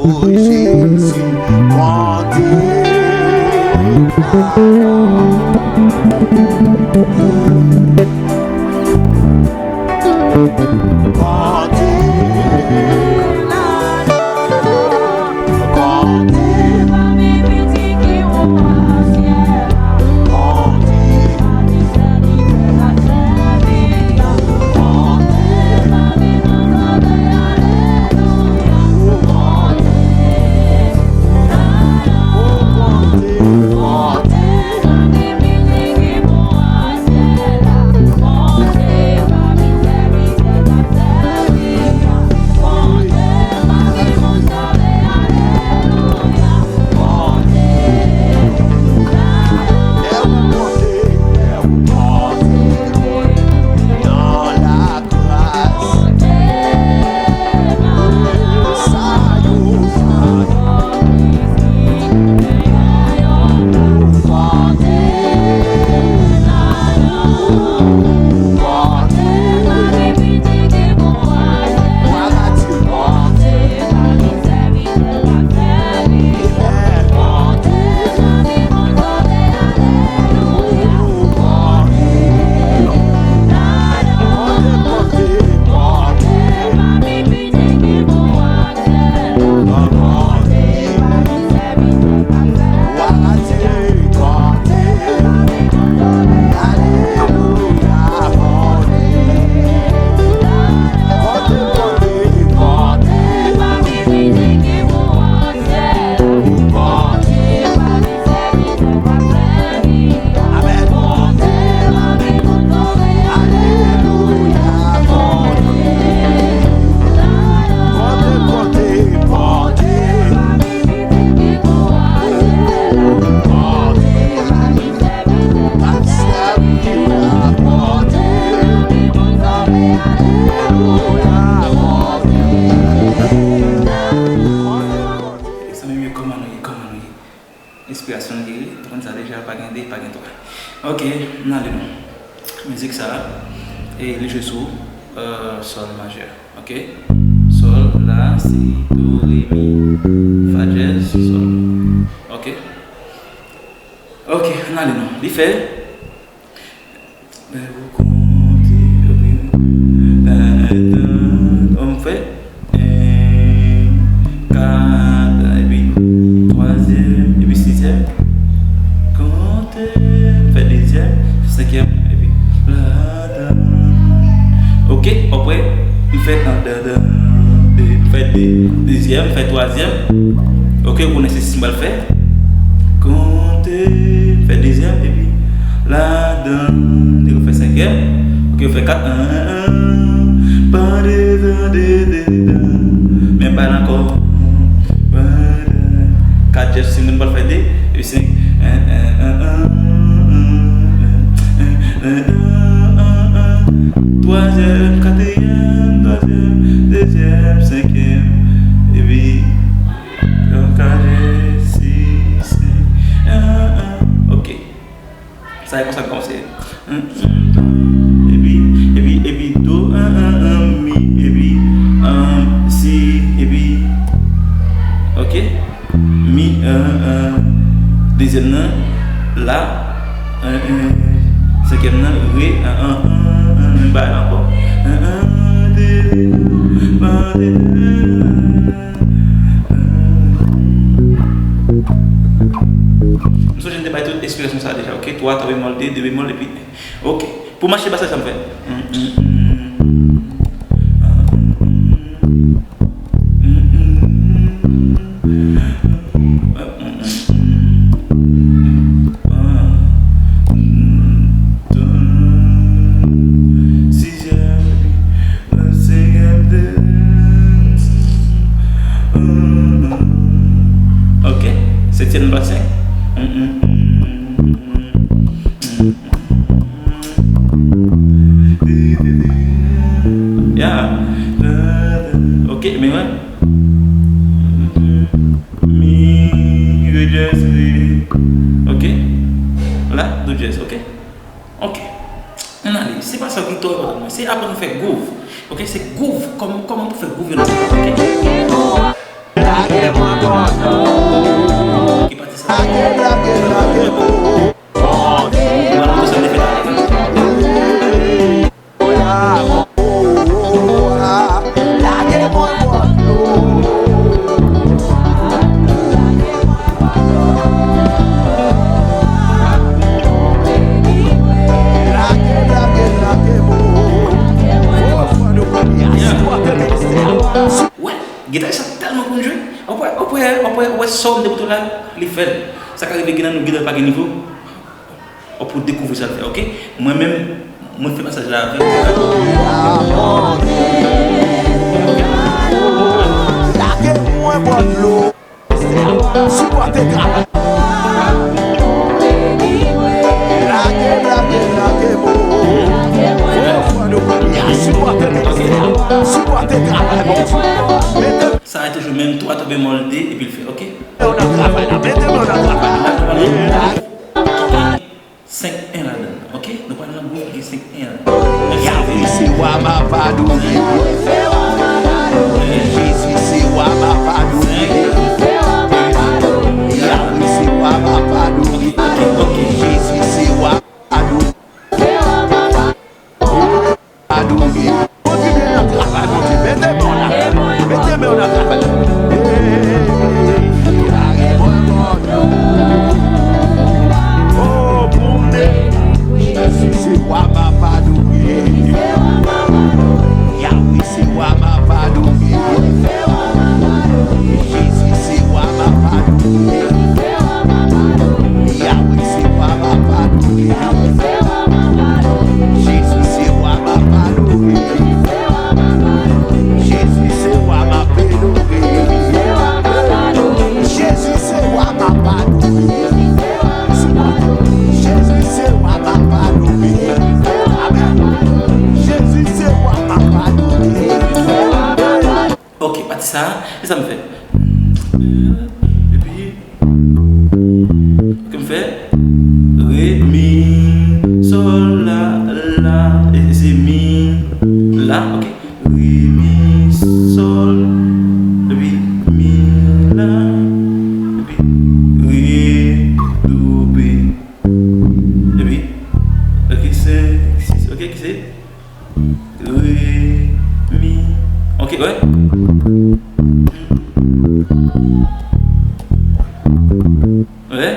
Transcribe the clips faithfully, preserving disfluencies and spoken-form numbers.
O Jezi, Bondye. Bondye. Bondye. Mezanmi, kòman nou ye? Kòman nou ye? Enspirasyon l genyen, nou konn sa deja, pa gen de, pa gen twa. Ok, n ale non. Mizik sa, e li jwe sou, euh, sòl majè. Ok? Sòl, la, si, do, re, mi, fa dyèz, sòl. Ok? Ok, n ale non. Li fè. Lè ou konte, epi, dan, dan, dan, m fè, en, kat, epi, twazyèm, epi sizyèm. Konte, m fè dezyèm, senkyèm, epi, ladan. Ok, apre, m fè, dan, dan, dan, de, m fè de, dezyèm, m fè twazyèm. Ok, ou konnen se sis m pral fè. Konte, fè dezyèm, epi ladan, li fè senkyèm. Ok, fè kat, an, an, an. Pande, pande, de, de, de. Men pa l ankò. Pande. Kat dyèz, si moun pral fè de, epi senk. An, an, an, an, an, an, an, an, an. Twazyèm, katriyèm, twazyèm, dezyèm, senkyèm, epi Yon kajè, si, si, ah, ah. Ok. Sa e konsa k kòmanse. Epi, epi, epi do, ah, ah, ah, mi, epi, ah, si, epi. Ok. Mi, ah, ah. Dezyèm nan, la, ah, ah. Senkyèm nan, re, ah, ah, ah, ah. Menm bagay la ankò. Ah, ah, de, re, do, fa, de, re, do. M sonje m te bay tout esplikasyon sa a deja, ok? Twa, twa bemòl, de, de bemòl, epi, ok. Pou mache bas la, sa m fè. Sizyèm, senkyèm, ok, setyèm, senk. Ya. Ok, men wè. Mi, re dyèz, re. Ok. La, do dyèz, ok. Ok. Ann ale. Se pa sa ki twò enpòtan pou mwen. Se aprann fè gwouv. Ok, se gwouv. Kòman, kòman pou fè gwouv yo nan, ok. Lage Tèlman konn jwe. Ou wè, ou wè, ou wè, ou wè sa w mete pou tou la, li fè l. Sa ka rive gen nan nou, gen nan pa gen nivo. Ou pou dekouvri sa l fè, oke? Mwen menm, mwen fè pasaj la avè w. Lage mwen bò dlo. Sipòte travay. Lage, lage, lage, bon. Fò nou kounye a, sipòte ministè a. Sipòte travay, Bondye. Mete. Sa a toujou menm twa to bemòl de, epi l fè, oke? Mete men w nan travay la, mete men w nan travay la. Senk en ladan l, oke? Nou pral nan gwoup ki gen senk en ladan l. Yahweh se wa m a pa adore. Jezi se wa m a pa adore. Yahweh se wa m a pa adore. Jezi se wa m a pa adore. Adore. Kontinye nan travay, Bondye. Mete men w la. Mete men w nan travay la. Hey, hey, hey. Oh, Bondye. Jezi se wa m ap adore. Yahweh se wa m ap adore. Jezi se wa m ap adore. Yahweh se wa m ap adore. Jezi se wa m ap adore. Jezi se wa m ap adore. Jezi se wa m ap adore. Jezi se wa m ap adore. Amèn. Jezi se wa m ap adore. Ok, pati sa, e sa m fè. Epi, ok, m fè re, mi, sol, la, la, e se mi, la, ok. Re, mi, sol, epi mi, la, epi re, do, be, epi, ok, senk, sis, ok, ki se re, mi. Ok, wè. Wè.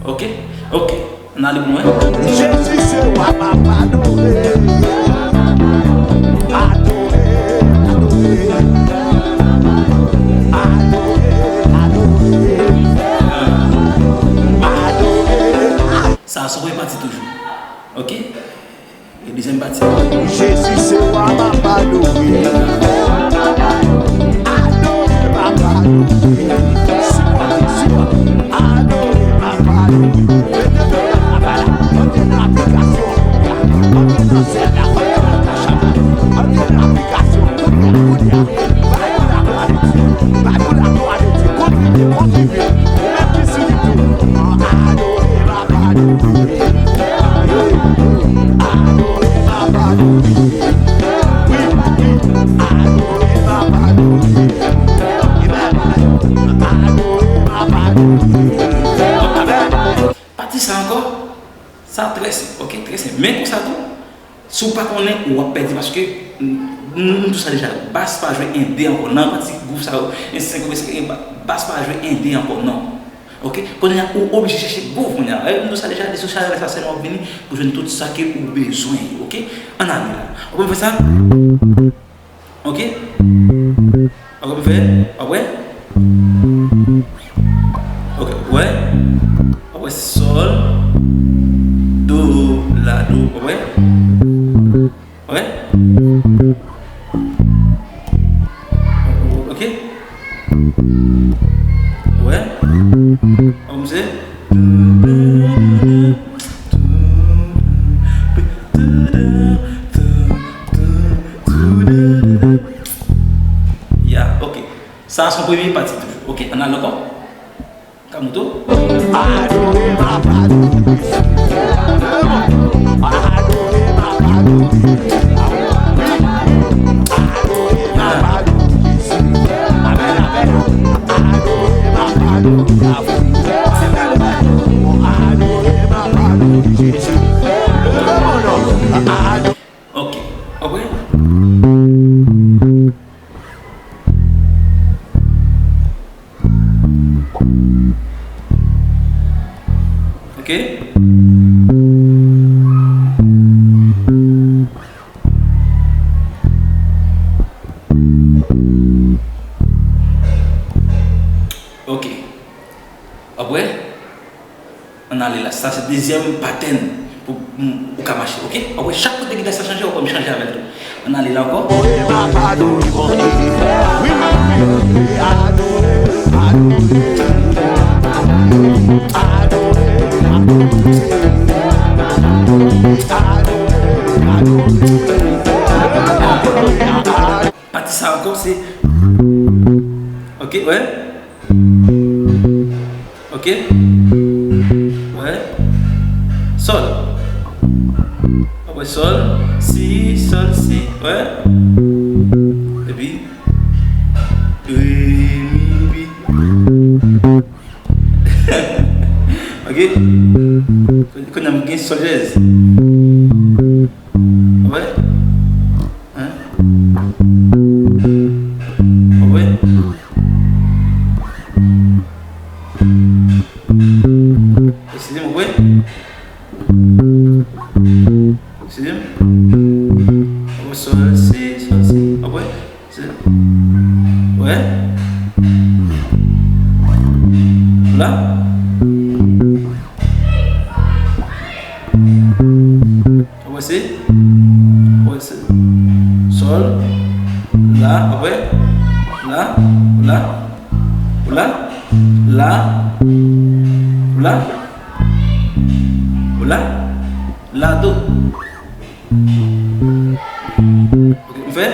Ok, ok. N ale pou mwen. Jezi se wa m ap adore. Adore, adore. Adore, adore. Adore. Sa a se premye pati toujou. Ok? E dezyèm pati. Jezi se wa m ap adore. Adore m ap adore. Sipòte, sipòte. Adore m ap adore. Mete men nan travay la. Antre nan aplikasyon. Antre nan sèl la. Antre nan tach la. Antre nan aplikasyon. Kounye a, kounye a. Bay pou laglwa de Dye. Bay pou laglwa de Dye. Kontribye, kontribye. Ou menm ki sou YouTube. Adore m ap adore. Adore m ap adore. Wi, wi. Adore m ap adore. Amen. Adore m ap adore. Amen. Pati sa ankò, sa trè senp, ok, trè senp. Men konsa tou, si w pa konnen, w ap pèdi paske n, n, nou di sa deja, bas pa jwe ende ankò. Nan pati gwoup sa yo, en senk oubyen senk, ba, bas pa jwe ende ankò, non. Ok? Kounye a, ou oblije chèche gwouv kounye a. E, m di w sa deja, li sou chanèl sa sèlman w ap vini pou jwenn tout sa ke ou bezwen yo, ok? Ann ale la. Ou konn fè sa? Ok? Ou konn fè? W ap wè? Ok, w ap wè? W ap wè sòl, do, la, do, w ap wè? Wè? Ok? Wè? Kòmsi? Ya, ok. Sa a se yon premye pati toujou. Ok, ann al ankò. Kamoto. Adore m ap adore. Adore m ap adore. Adore m ap adore Jezi. Amèn, amèn. Adore m ap adore Yahweh. Adore m ap adore Jezi. Leve men w non. Adore. Ok. Apre? Ok? dezyèm patèn pou m- ou ka mache, oke? W ap wè chak kote gita sa chanje, w ap wè m chanje avè l tou. Ann ale la ankò. Pati sa ankò se. Oke, wè. Oke. Wè. Sòl. Apre sòl, si, sòl, si, wè. Epi re, mi, pi. Oke. Kounye a m gen sòl dyèz. Wè. Hein? Wè. Eskize m, wè. Eskize m. Wè, sòl, si, sòl, si. Wè. Se. Wè. La. Wè, se. Wè, se. Sòl. La, wè. La. La. La. La. La. La. La tou. Ok, m fè.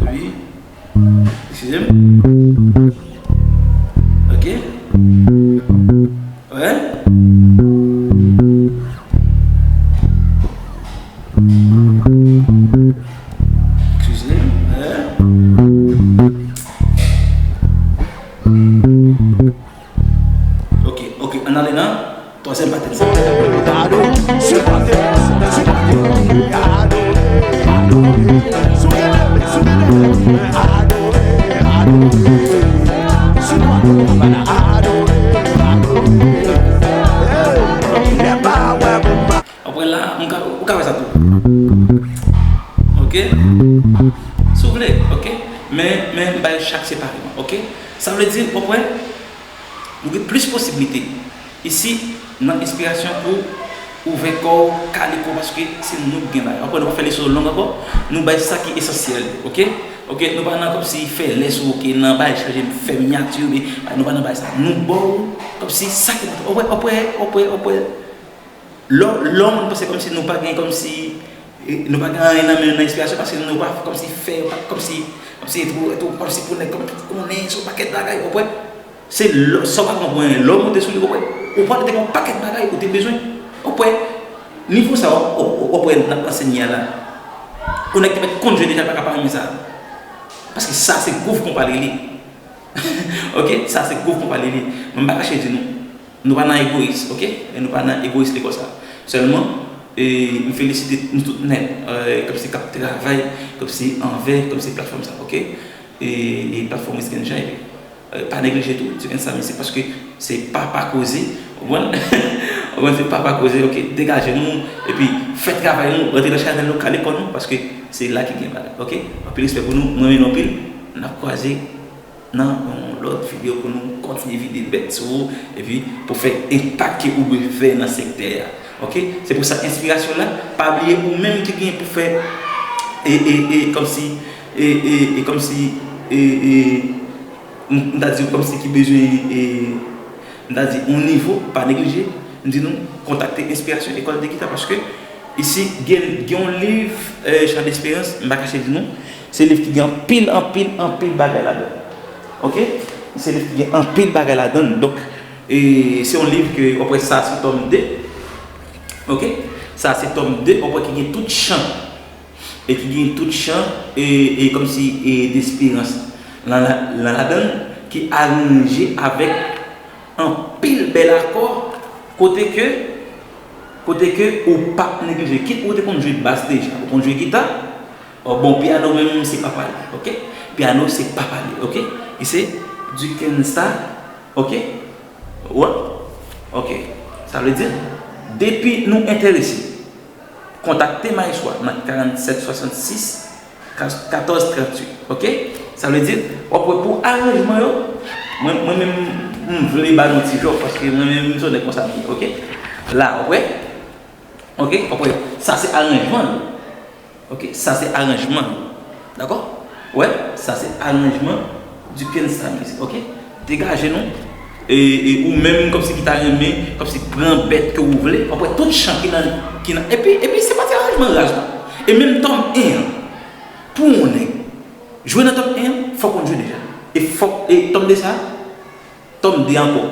Wi. Eskize m. Ok. Wè. Eskize m. Wè. Ok, ok, ann ale nan twazyèm patèn sa. Apre la, m ka, ou ka fè sa tou. Ok? Si w vle, ok? Men, men m bay chak separeman, ok? Sa vle di, w ap wè, ou gen plis posiblite isi nan enspirasyon pou ouvè kò w, kale kò w, paske se nou ki gen bagay. Ankò, nou pa fè leson long ankò, nou bay sa ki esansyèl, ok? Ok, nou pa nan kòmsi fè lè sou, ok, nan bay chanje, fè minyati, men nou pa nan bay sa. Nou ba w kòmsi sa ki enpòtan. Ou wè, ou wè, ou wè, ou wè. Lè, lè yon moun panse kòmsi nou pa gen kòmsi, e, nou pa gen anyen nan men nou nan enspirasyon, paske nou pa kòmsi fè, pa kòmsi, kòmsi tou, tou, kòmsi pou nèg kòmsi konnen sou pakèt bagay, ou wè. Se lè, sa w pa konprann, lè w monte sou li, ou wè, ou pral te gen yon pakèt bagay ou te bezwen, ou wè. Nivo sa, ou, ou, ou wè, n ap ansenye a la. Ou nèg te mèt konn jwe deja, pa ka pa renmen sa. Paske sa se gwouv konpa li ye. Ok, sa se gwouv konpa li ye. Men m pa kache di nou. Nou pa nan egoyis, ok? E nou pa nan egoyis lekòl sa. Sèlman, e, m felisite nou tout nèt, e, kòmsi k ap travay, kòmsi anvè, kòmsi platfòm sa, ok? E, e platfòm Risken Jan, epi, e, pa neglije tou, Risken Jan, men se paske se papa koze, ou konprann? Ou konprann, se papa koze, ok? Degaje nou, epi fè travay nou, rantre nan chanèl nou, kale kò nou, paske se la ki gen bagay, ok? Anpil respè pou nou, mwen renmen nou anpil, n ap kwaze nan yon lòt videyo pou nou kontinye vide bèt sou ou, epi pou fè enpak ke ou dwe fè nan sektè a. Ok? Se pou sa enspirasyon la, pa bliye ou menm ki gen pou fè e, e, e, kòmsi, e, e, e, kòmsi, e, e, m, m ta di kòmsi ki bezwen, e, m ta di yon nivo, pa neglije, m di nou, kontakte Enspirasyon Ekòl de Gita, paske isi, gen, gen yon liv, e, Chan Desperans, m pa kache di nou, se liv ki gen anpil, anpil, anpil bagay ladan. Ok? Se liv ki gen anpil bagay ladan. Donk, e, se yon liv ke, w ap wè sa se tòm de. Ok? Sa se tòm de, w ap wè ki gen tout chan. E ki gen tout chan, e, e kòmsi, e, desperans lan, lan, lan ladan, ki aranje avèk anpil bèl akò, kote ke, kote ke ou p ap neglije. Kit ou te konn jwe bas deja, ou konn jwe gita, o, bon, pyano menm se papa li, ok? Pyano se papa li, ok? E se Dukensa, ok? Wè? Ok. Sa vle di, depi nou enterese, kontakte Maestro a nan karannsèt swasannsis, katòz tranntuit, ok? Sa vle di, w ap wè pou aranjman yo, mwen, mwen menm, M vle ba nou ti jòf, paske mwen menm, m se yon nèg konsa m ye, oke? La, w ap wè? Oke? W ap wè? Sa se aranjman. Oke? Sa se aranjman. Dakò? W ap wè? Sa se aranjman du pianista music, oke? Degaje nou. E, e ou menm, kòmsi ki ta renmen, kòmsi pran bèt ke ou vle. W ap wè tout chan ki nan, ki nan. Epi, epi se pa ti aranjman raz, non. E menm tòm en an, pou yon nèg jwe nan tòm en an, fòk ou konn jwe deja. E fòk, e tòm de sa, tòm de ankò.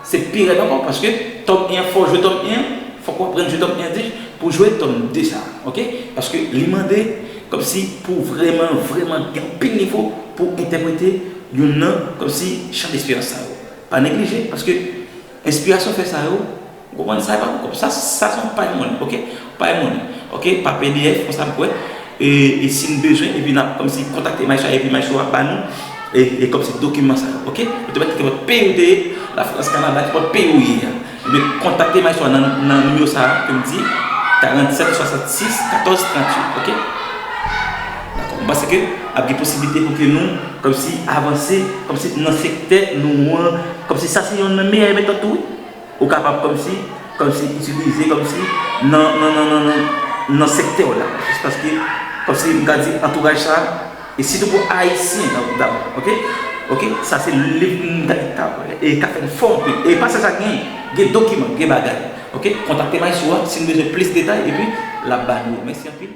Se pi rèd ankò, paske tòm en an, fò w jwe tòm en an, fòk ou aprann jwe tòm en an dija pou jwe tòm de sa, oke? Paske li mande, kòmsi pou vrèman, vrèman gen anpil nivo pou entèprete youn nan, kòmsi chan desperans sa yo. Pa neglije, paske enspirasyon fè sa yo, ou konprann, sa e pa pou kòb. Sa, sa se yon pay mòn, oke? Pay mòn, oke? Pa P D F, konsa m kwè. E, e si n bezwen, epi n ap kòmsi kontakte Maestro epi Maestro ap ba nou, e, e kòmsi dokiman sa yo, oke? Ou te mèt kite lòt peyi ou te ye, Lafrans, Kanada, ki lòt peyi ou ye a. Ebyen, kontakte Maestro nan, nan nimewo sa a, ke m di, karannsèt swasannsis katòz tranntuit, oke? Dakò. M panse ke ap gen posiblite pou ke nou, kòmsi, avanse, kòmsi nan sektè nou an, kòmsi sa se youn nan meyè metòd tou, wi. Ou kapab kòmsi, kòmsi itilize kòmsi nan, nan, nan, nan, nan, nan sektè w la. Jis paske, kòmsi m ka di antouraj sa, e sitou pou Ayisyen dabò, oke? Oke? Sa se liv m ka, ka, e ka fè n fò anpil. E pa sèl sa, gen, gen dokiman, gen bagay. Oke? Kontakte Maestro a si n bezwen plis detay, epi l ap ba nou yo. Mèsi anpil.